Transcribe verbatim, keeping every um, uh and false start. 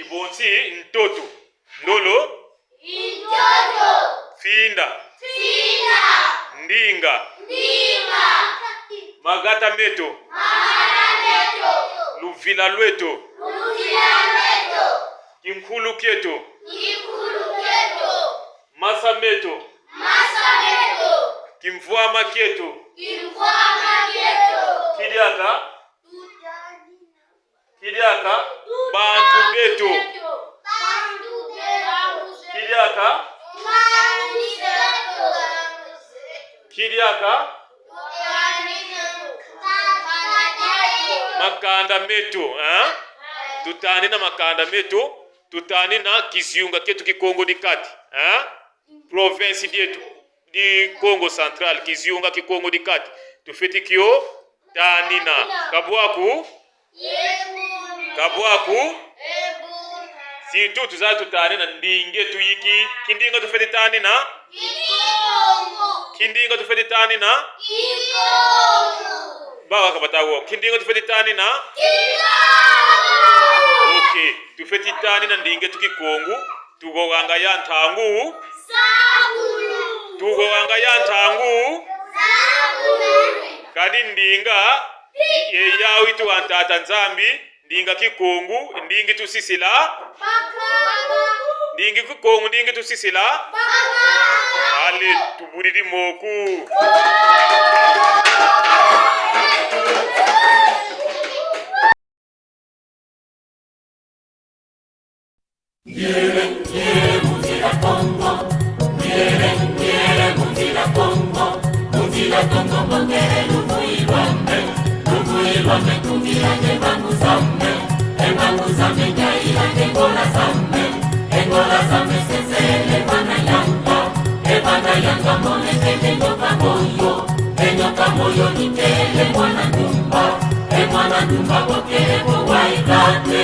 Bonsi ntoto. Ndolo. Ntoto. Finda. Finda. Ndinga. Ndinga. Magata meto. Magata meto. Luvila lweto. Luvila lweto. Kinkulu kieto. Kinkulu kieto. Masa meto. Masa meto. Kimvwama kieto. Kimvwama kieto. Kidiaka. Kidiaka. Bantu beto. Kidiaka. Kidiaka. Makanda meto, hein? Tutanina makanda meto, tutanina kizunga kieto ki Kongo di Kati, hein? Province dieto di Kongo Central, kizunga ki Kongo di Kati. Tufweti kio tanina. Ka bwaku? Ka bwaku? Surtout tuzaya tutanina ndinga eto yi ki-, kindinga tufweti tanina? Kindinga tufweti tanina? Bawu ka bata wo. Kindinga tufweti tanina? Ok, tufweti tanina ndinga eto Kikongo. Tuvovanga ya ntangu. Tuvovanga ya ntangu. Kadi ndinga ye yawu itu wa Tata Nzambi, ndinga Kikongo, ndinga itusisila. Ndinga Kikongo, ndinga itusisila. Allez, tubudidi moko. Ngiele, ngiele, mu nzila Kongo. Ngiele, ngiele, mu nzila Kongo. Mu nzila Kongo, mbongele luvuyi lwame. Luvuyi lwame, tungila nge mbangu zame. E mbangu zame, ngiayila nge ngola zame. E ngola zame, sesele vana yanga. E vana yanga, monekene nyoka moyo. E nyoka moyo, nikele mwana ndumba. E mwana ndumba, bokele vo waikate.